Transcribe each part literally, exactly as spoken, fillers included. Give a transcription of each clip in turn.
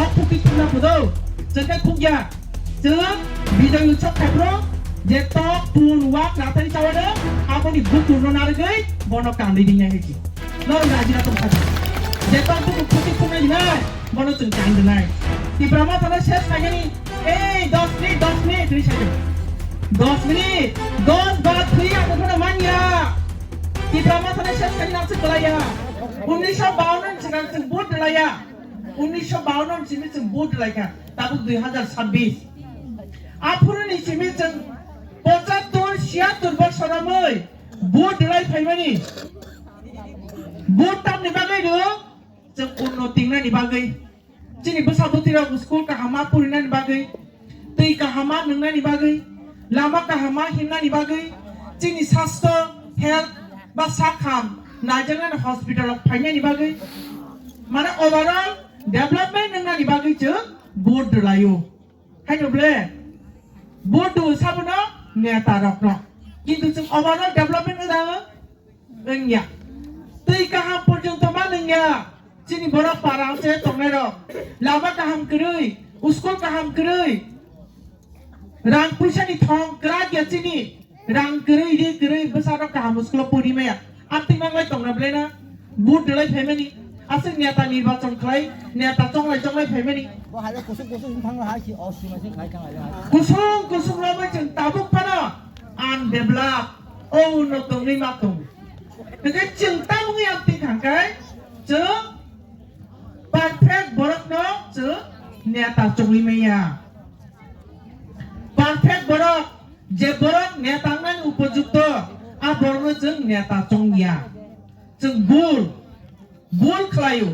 Kok thukti thumna phudo, chwng khe thukya. Chwng Bijoy Utsav Khaipro je tok, pun, wak, ratani chawano, aboni bukurno narwgwi bono kandwi ringnai hai si. Norok rajina tong kha. Je tok bukur thukti thumnai hinai, bono chwng kandinai. Tipra Mothano ses khainani, ei, dos minute, dos minute hinwi saidi. Dos minute, dos ba thwi ang bono manya. Tipra Mothano ses khainani ang se kwlaiya. Unnisho bawanno ni swkang chwng vote rwlaiya. Unnisho bawanno ni simi chwng vote rwlaikha, tabuk dui hazar sabbish. Aphuru ni simi chwng pochattor, siyattor bosor romwi vote rwlai phaimani. Vote tamni bagwi rw, chwng unnoti wngnani bagwi. Chini bwsa bwtwirok school kahama purinani bagwi, twi kahama nwngnani bagwi, lama kahama himnani bagwi, chini sasto, health ba sakham naijaknani hospital rok phainani bagwi, mane overall development nwngnani bagwi chwng vote rwlaio. Haino ble vote rw sabono neta rokno, kintu chwng overall development rwlao wngya. Twi kaham porjonto ma nungya. Chini borok para se tongnai rok. Lama kaham kwrwi, school kaham kwrwi. Rang puisa ni thong kwrak ya chini. Rang kwrwi ri kwrwi bwsa rok kaham school o pori maya. Amtwi manglai tongna belai na. Vote rwlai phaimani. Aswk neta nirbachon khlai, neta chonglai chonglai phaimani. Bo hai kusung kusung wng thang hai si, o sima se khai thang hai. Kusung kusung romwi chwng tabuk phano undevelop, o uno tongwi ma tong. Hwnkhe chwng tamungwi amtwi thangkhe chwng perfect borokno chwng neta chongwi maya. Perfect borok, je borok neta wngnani upojukto, a borokno chwng neta chongya. Chwng bul, bul khlaio.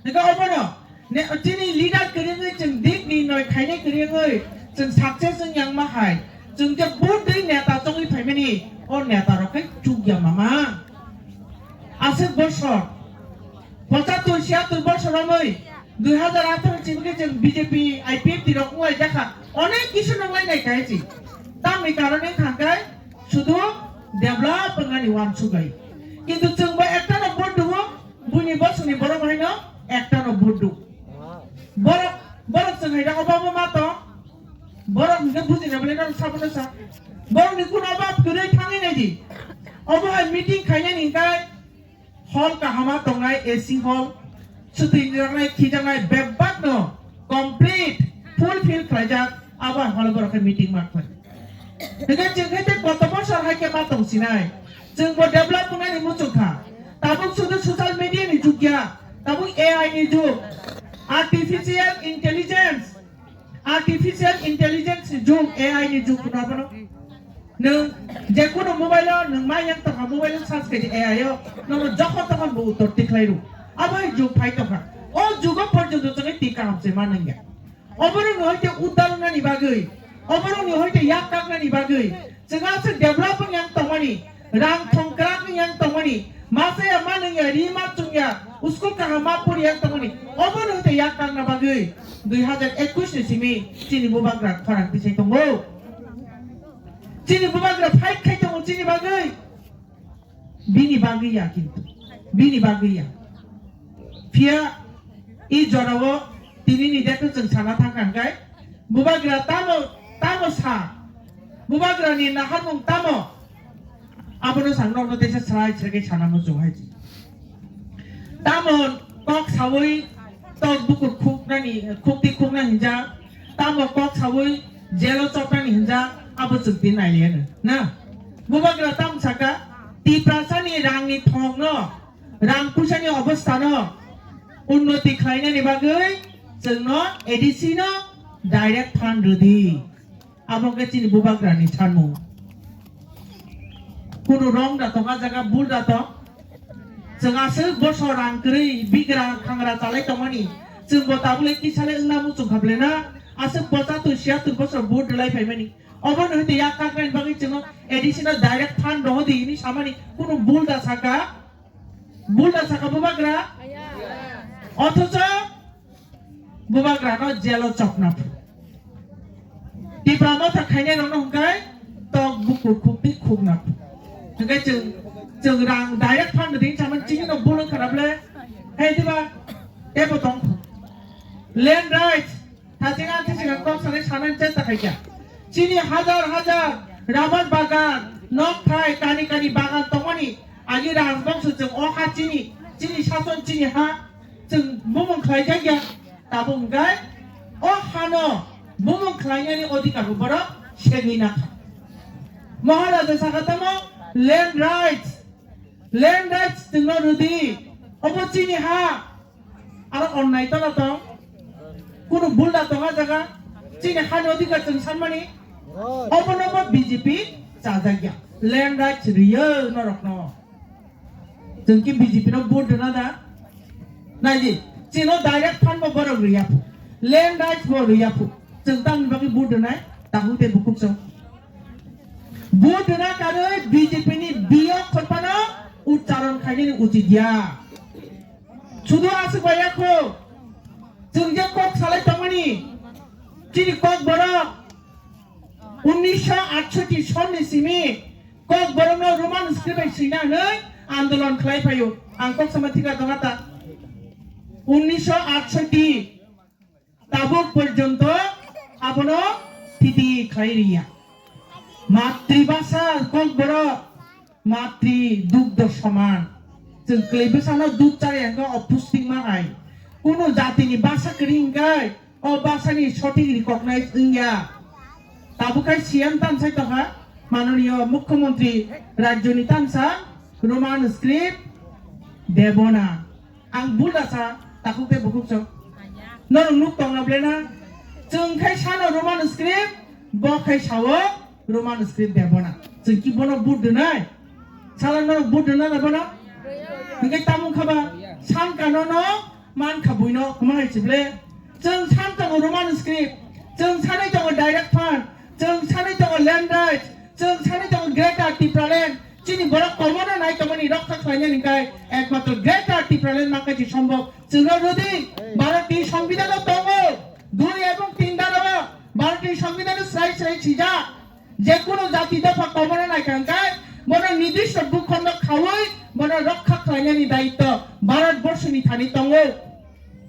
Hwnkhe obono ne, chini leader kwrwngwi chwng dik ni noi khainai kwrwngwi chwng success wng yang ma hai. Chwng je vote dei neta chongwi phaimani, o neta rok khe chukya mama. Aswk bosor, pochattor siyattor bosor romwi dui hazar atharo chini khe chwng B J P, I P F T rok wnglaijak kha. Onek kisu nunglainai kaichi. Tamni karone thangkai sudu develop wngnani uansukgwi. Kintu chwngbo ektano vote duo, buini bosongni borok haino ektano vote du. Borok, borok chwng haida obo obo ma tong. Borok hwnkhe bujina belai norok sabono sa. Borokni kuno obab kwrwi thangwi naidi. Obo hai meeting khainani hwnkhe hall kahama tongnai, A C hall, swtwi jaknai, khijaknai bebakno complete, fulfill khlaijak, abo hai hall borok khe meeting ma khlai. Hwnkhe chwng khe tei koto bosor hai khe ma tong sinai. Chwng bo develop wngnani muchung kha. Tabuk sudu social media ni jug ya, tabuk A I ni jug, artificial intelligence. Artificial intelligence ni jug, A I ni jug hwno abono. Nwng je kono mobile o nwng ma yang tongkha, mobile o search khaidi A I o, nono jokhon tokhon bo uttor tikhlai rw. Abo hai jug phai tongkha. O jugo porjonto chwngwi twi kaham se ma nangya. Oborokni hoite uddar wngnani bagwi, oborokni hoite yak kaknani bagwi, chwng aswk develop wng yang tongmani, rang thong kwrak wng yang tongmani, ma chaya ma nungya, ri ma chungya, school kaham ma pori yang tongmani, obono hoite yak kakna bagwi dui hazar ekush ni simi chini bubagra khorang tisai tongo. Chini bubagra fight khai tongo chini bagwi. Bini bagwi ya kintu. Bini bagwi ya. Phiya i jorao tini ni dekhe chwng sana thang kha hwnkhe, bubagra tamo, tamo sa, bubagra ni naharmung tamo, abono sa norokno teisa srai srai khe sana muchung hai se. Tamo kok sawi tok bukur khuknani, khukti khukna hinjak, tamo kok sawi jelo chopnani hinjak, abo chwng tini nailiyano na. Bubagra tamo saka, Tiprasani rangni thongno, rang puisani obostano unnoti khlainani bagwi chwngno A D C no direct fund rwdi. Abo khe chini bubagrani sanmung. Kunu wrong da tong, a jaga bul da tong. Chwng aswk bosor rang kwrwi bigra khangra chalai tongmani. Chwngbo tabule kisalai wngna muchung kha belai na. Aswk pochattor siyattor bosor vote rwlai phaimani. Obono hwnkhe yak kaknani bagwi chwngno A D C no direct fund rohodi hwnwi samani kunu bul da saka. Bul da saka bubagra. Othocho bubagrano jelo chopna phu. Tipra Motha khainai rokno hwnkhe tok bukur khukti khukna phu. Hwnkhe chwng, chwng rang direct fund din saman chini no bul wngkha na ble. Hai diba? Tebo tong phu. Land rights, thaching ang thaching ang kok sanai sanai chesta khaikha. Chini hajar hajar rubber bagan, nok thai, kani kani bagan tongmani, agi rajbongso chwng o ha chini, chini sason chini ha, chwng bumung khlaijakya, tabuk hwnkhe o hano bumung khlainani odhikar bo borok segwi nakha. Maharaja sakha tamo land rights, land rights chwngno rwdi, obo chini ha, aro onnai tola tong, kunu bhul da tong a jaga, chini hani odhikar chwng sanmani, obono bo B J P chajakya, land rights rwyo norokno. Chwng ki B J P no vote rwna da? Naidi, chino direct fund bo borok rwya phu. Land rights bo rwya phu. Chwng tamni bagwi vote rwnai, takhuk tei bukhuk chwng. Vote rwna karwi B J P ni biyok khorpano uchcharon khainani uchit ya. Sudu aswk bai yakho. Chwng je kok salai tongmani, chini kok borok unnisho atshotti sonni simi Kokborokno Roman script bai swina hwnwi andolon khlai phaio. Ang kok sama thika tonga ta. Unnisho atshotti tabuk porjonto abono thiti khlai riya. Matribhasha Kokborok matri dugdho soman. Chwng kwlwi bwsano dud chari hwnkhe opustik ma hai. Kunu jatini basa kwrwi hwnkhe o bwsani sothik recognize wngya. Tabuk khai C M tamsai tongkha, manoniyo Mukhyamantri rajyoni tamsa Roman script Debona. Ang bul da sa, takhuk tei bukhuk chwng. Norok nuk tongna ble na? Chwng khai sano Roman script, bo khai sao Roman script Debona. Chwng ki bono vote rwnai? Sala norok vote rwna na bono? Hwnkhe tamung kha ba? San kano no, man kha buino, kwma hai chible. Chwng san tongo Roman script, chwng sanai tongo direct fund, chwng sanai tongo land rights, chwng sanai tongo Greater Tipraland. Chini borok komono nai tongmani rokha khlainani kai ekmatro Greater Tipraland makachi sombok. Chwngno rwdi, Bharatni Songbidan o tongo, dui ebong tin daro Bharatni Songbidan o srai srai sijak. Je kono jati dopha komono naikha hwnkhe bono nirdisho bhukhondo khaui bono rokha khlainani daitto Bharat Borshoni thani tongo.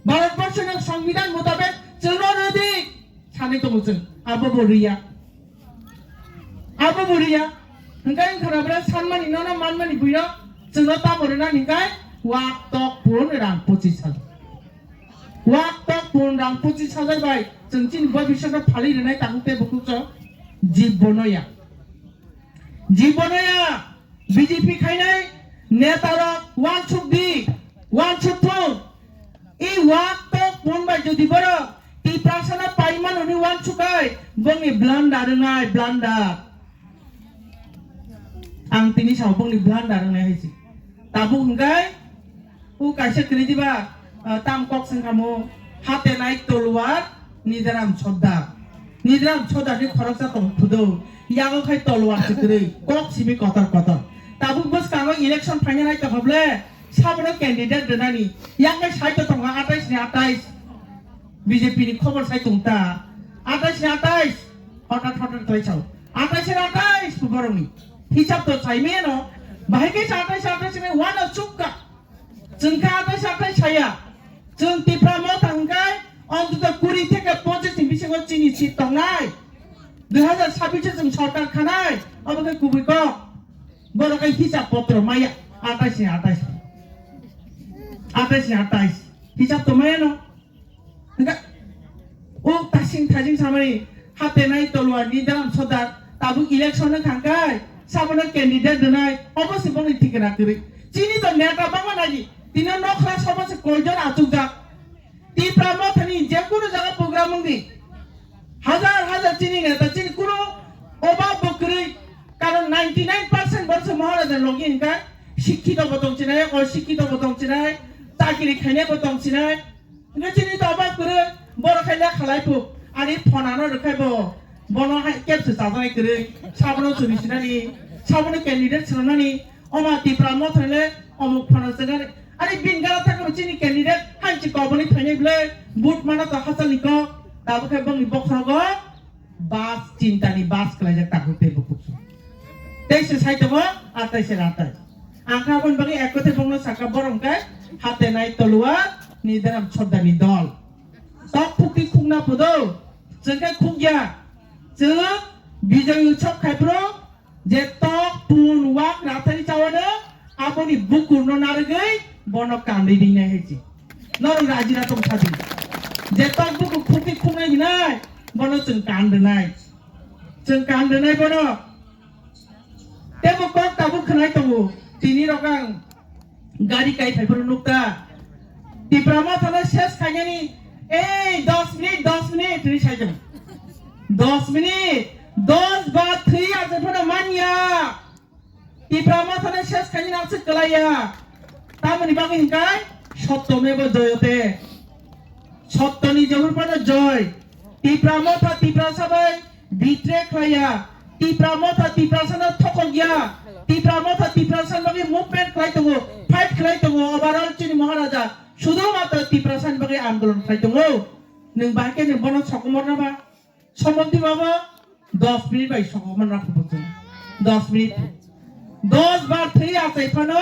Bharat Borshoni Songbidan mutabek chwngno rwdi sanai tongo chwng. Abo bo rwya. Abo bo rwya. Hwnkhe wngkha na bwrwi sanmani nono manmani buino chwngno tamo rwnani hwnkhe wak tok pun rang pochis hajar. Wak tok pun rang pochis hajar bai chwng chini bobiswt no phalwi rwnai takhuk tei bukhuk chwng jibbono ya. Jibbono ya B J P khainai neta rok wansuk di, wansuk thung. I wak tok pun bai jodi borok Tiprasa no paimano hwnwi wansuk ai bongni blunder wngnai blunder. Ang tini sao bongni blunder wngnai hai si. Tabuk hwnkhe O kaisa kwrwi diba, ah, tam kok sengkamo, hate nai toluar, nidaram sodda. Nidaram sodda ni khoroksa tong thudo. Yago khai toluar se kwrwi, kok simi kotor kotor. Tabuk bwskango election phaina nai tongkha ble, sabono candidate rwnani. Yakai sai to tongo atais ni atais. B J P ni khobor sai tong ta. Atais ni atais. Hotat hotat khlai sao. Atais ni atais borokni. Hisab to sai meno. Bahai kaisa atais atais ni wana chukka. Chwng khe atai satai saya. Chwng Tipra Motha hwnkhe ontoto kuri theke ponchis ni bisingo chini seat tongnai. Dui hazar sabbish o chwng sorkar khanai. Obo khe kubui kok. Borok khe hisab potro maya. Atais ni atais. Atais ni atais. Hisab to maya no. Hwnkhe o tasing thajing samani hatenai toluar ni dalam sodar tabuk election no thangkai sabono candidate rwnai obo se bongni thikna kwrwi. Chini to neta bangma nai di. Tino nokra sobo se koijon achukjak. Tipra Mothani je kunu jaga program wngdi. Hajar hajar chini neta chini kunu obab bo kwrwi. Karon ninety nine percent borok se Maharaja logi hwnkhe sikkito bo tong chinai, osikkito bo tong chinai, chakiri khainai bo tong chinai. Hwnkhe chini to obak kwrwi, borok khai lekha lai phu. Ani phone ano rwkhai bo, bono hai kebse chajaknai kwrwi, sabono chwri sinani, sabono candidate swnamnani, oma Tipra Motha le omuk phone swkani. Ani bini gana thangkhe bo chini candidate hanchi koboni phainai bwle, vote mana to hachal ni kok, tabuk khai bongni bokhorogo bus chintani bus kwlaijak takhuk tei bukhuk. Teise sai tongo, atai se atai. Ang kha aboni bagwi ek kothai bongno sakha borok hwnkhe hatenai toluar ni daram sodda ni dol. khukti khukna phudo, chwng khe khukya. Chwng Bijoy Utsav khai phuru je tok, pun, wak, rathari chawano aboni bukurno narwgwi bono kanwi rinai hai se. Norok raji na tong sadi. Je tok bukur khukti khuknai hinai, bono chwng kan rwnai. Chwng kan rwnai bono. Tei bo kok tabuk khwnai tongo. Tini rok ang gari kai phai phuru nukta. Tipra Motha no ses khainani, "Ei, dos minute, dos minute," hinwi sai tongo. Dos minute, dos ba thwi achaipha no manya. Tipra Motha no ses khainani aswk kwlaiya. Tamoni bagwi hinkai, "Sotto meva joyate." Sottoni johor phano joy. Tipra Motha Tiprasa bai betray khlaiya. Tipra Motha Tiprasano thokokya. Tipra Motha Tiprasani bagwi movement khlai tongo, fight khlai tongo. Overall chini Maharaja sudhumatro Tiprasani bagwi andolon khlai tongo. Nwng bahai khe nwng bono sokomorna ba? Somonti baba, dos minute bai sokomorna khubo chwng. Dos minute. Dos bar thwi achai phano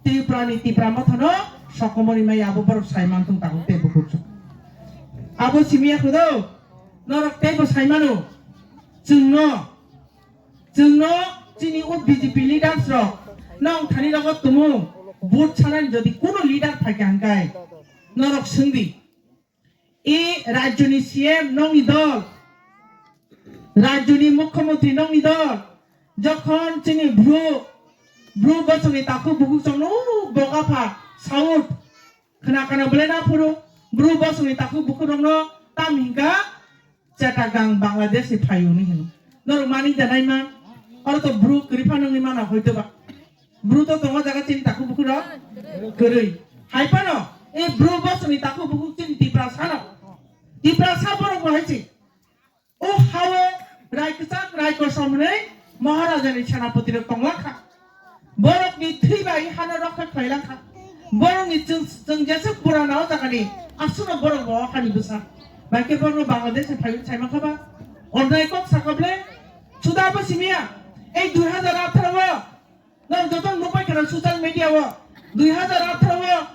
Tripurani Tipra Mothano sokomorwi mai abo borok saiman thung tabuk tei bukhuk chwng. Abo simiya khudo, norok teibo saimano. Chwngno, chwngno chini o B J P leaders rok nong thani rogo tumu vote sanani jodi kuno leader phaikha hwnkhe norok swngdi. I rajyoni C M nongni dol, rajyoni mukhyamantri nongni dol, jokhon chini bru, bru bosongni takhuk bukhuk chongno boga pha South khna khna belai na phuru bru bosongni takhuk bukhuk rokno tam hinka Chittagong Bangladesh ni phaio ni hino. Norok mani janai man, oro to bru kwrwi pha nongni mana hoito ba. Bru to tongo jaga chini takhuk bukhuk rok kwrwi. Hai phano, e bru bosongni takhuk bukhuk chini Tiprasa no. Tiprasa borok bo hai se. O hao rai kwchak rai kosom hwnwi Maharajani senapoti rok tongla kha. Borokni thwi bai hano rokha khlai lang kha. Borokni chwng, chwng jeswk purana o jagani, aswkno borok bo hani bwsa. Bai khe borokno Bangladesh ni phaiwi sai man kha ba? Onnai kok sakha ble? Suda bo simiya. Ei dui hajar atharo o Norok joto nukbai kheno social media o dui hajar atharo o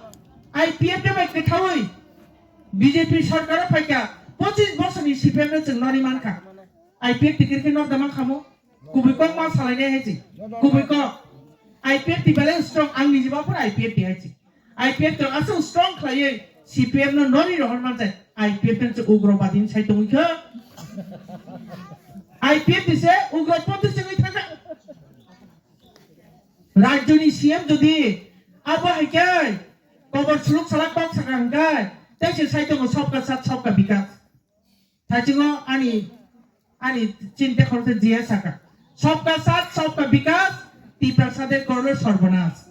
I P F T bai kwthaui B J P sarkar o phaikha, pochis bosorni C P M no chwng nori mankha. I P F T khe khe nor da mankha mo? Kubui kok ma salainai hai se. Kubui kok. I P F T belai strong, ang nijiba phano I P F T hai se. I P F T rok aswk strong khlaiwi C P M no nori rohor manjak. I P F T se ugrobadi ni sai tongwi kha. I P F T se ugropothi chwngwi thangkha. Rajyoni C M jodi abo hai khe kobor suluk salak kok sakha hwnkhe, tei se sai tongo sabka sath sabka bikas. Thaichungo ani, ani chinte khoroksa jiya saka. Sabka sath sabka bikas, Tiprasa de korlo sarbanas.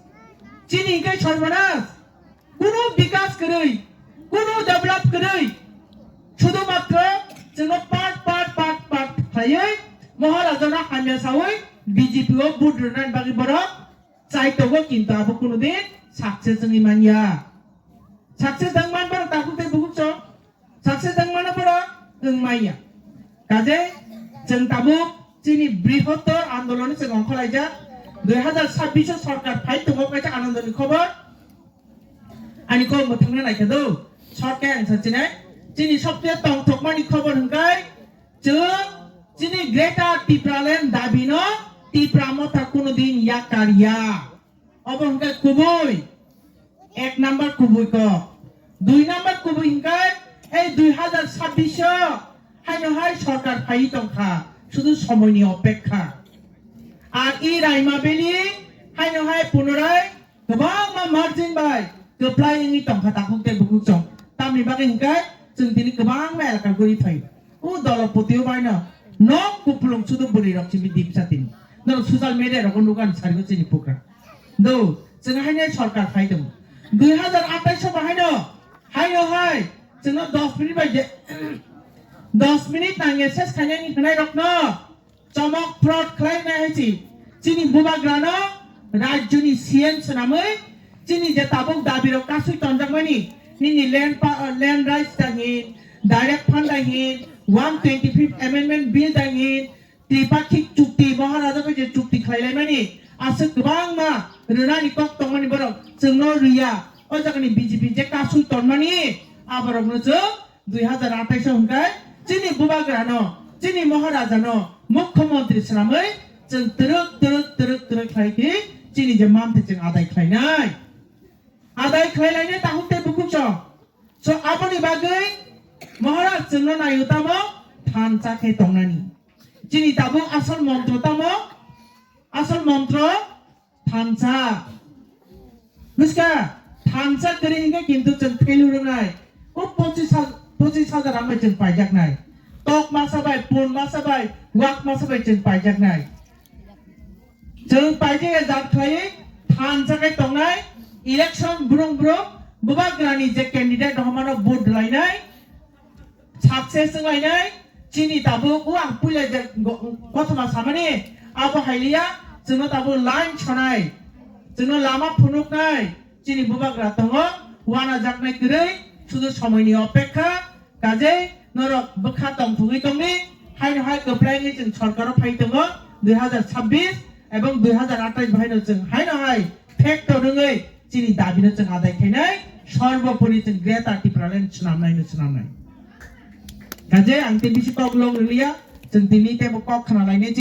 Chini hwnkhe sarbanas. Kunu bikas kwrwi, kunu develop kwrwi. Sudhumatro chwngno part, part, part, part khlaiwi Maharajano hamya saui B J P o vote rwnani bagwi borok chai tongo, kintu abo kunu din success wngwi manya. Success wng man borok takhuk tei bukhuk chwng. Success wng mano borok wng manya. Kaje chwng tabuk chini brihottor andolon chwng ongkholaijak. Dui hajar sabbish o sorkar phai tongo kaisa anandoni khobor. Ani kok mwthangna naikha do. Short khe ang sachinai. Chini sobse tongthokmani khobor hwnkhe chwng chini Greater Tipraland dabino Tipra Motha kunu din yakar ya. Obo hwnkhe kubui. Ek number kubui kok. Dui number kubui hwnkhe ei dui hajar sabbish o haino hai sorkar phaiwi tongkha. Sudhu somoini opekha. Ar i Raima Valley haino hai punorai kwbangma margin bai kwplai wngwi tongkha takhuk tei bukhuk chwng. Tamni bagwi hwnkhe chwng tini kwbangma elaka guri phai. O dolopoti o baino nok kupulung sudhu bwrwi rok simi dipsa tini. Norok social media rogo nukha ani sarigo chini program. Do, chwng haino sorkar phai tongo. Dui hajar atais o bahaino, haino hai, chwngno dos minute bai je, dos minute nangya ses khainani hwnai rokno. Chomok fraud khlai nai hai chi. Chini bubagrano rajyoni C M swnamwi chini je tabuk dabirok kasui tonjakmani, nini land pa-, land rights da hin, direct fund da hin, one twenty-fifth amendment bill da hin, tripakhik chukti, Maharaja bai je chukti khlai laimani, aswk kwbangma rwnani kok tongmani borok chwngno rwya. O jagani B J P je kasui tonmani, aborokno chwng Dui hazar athais o hwnkhe chini bubagrano, chini Maharajano Mukhyamantri swnamwi chwng twrwk twrwk twrwk twrwk khlai khe chini je manthai chwng adai khlainai. Adai khlai lainai takhuk tei bukhuk chwng. So aboni bagwi Maharaj chwngno naio tamo thansa khe tongnani. Chini tabuk asol montro tamo, asol montro thansa. Buska, thansa kwrwi hwnkhe kintu chwng fail rwnai. O pochis ha-, pochis hajar rang bai chwng paijaknai. Tok masa bai, pun masa bai, wak masa bai chwng paijaknai. Chwng paijak ya jat khlaiwi thansa khe tongnai. Election brung brung bubagrani je candidate rok mano vote lainai. Success wnglainai, chini tabuk o ang puila je go-, kothoma samani, abo hailiya, chwngno tabuk line sonai, chwngno lama phunuknai, chini bubagra tongo, wanajaknai kwrwi, sudu somoini opekha, kajei norok bwkha tongthogwi tongni, haino hai kwplai wngwi chwng sorkaro phai tongo, dui hazar chabbish ebong dui hazar athais bahaino chwng haino hai factor wngwi chini dabino chwng adai khainai, sorbopori chwng Greater Tipraland swnamnaino swnamnai. Kaje ang tei bisi kok long rwliya, chwng tini teibo kok khna lainai.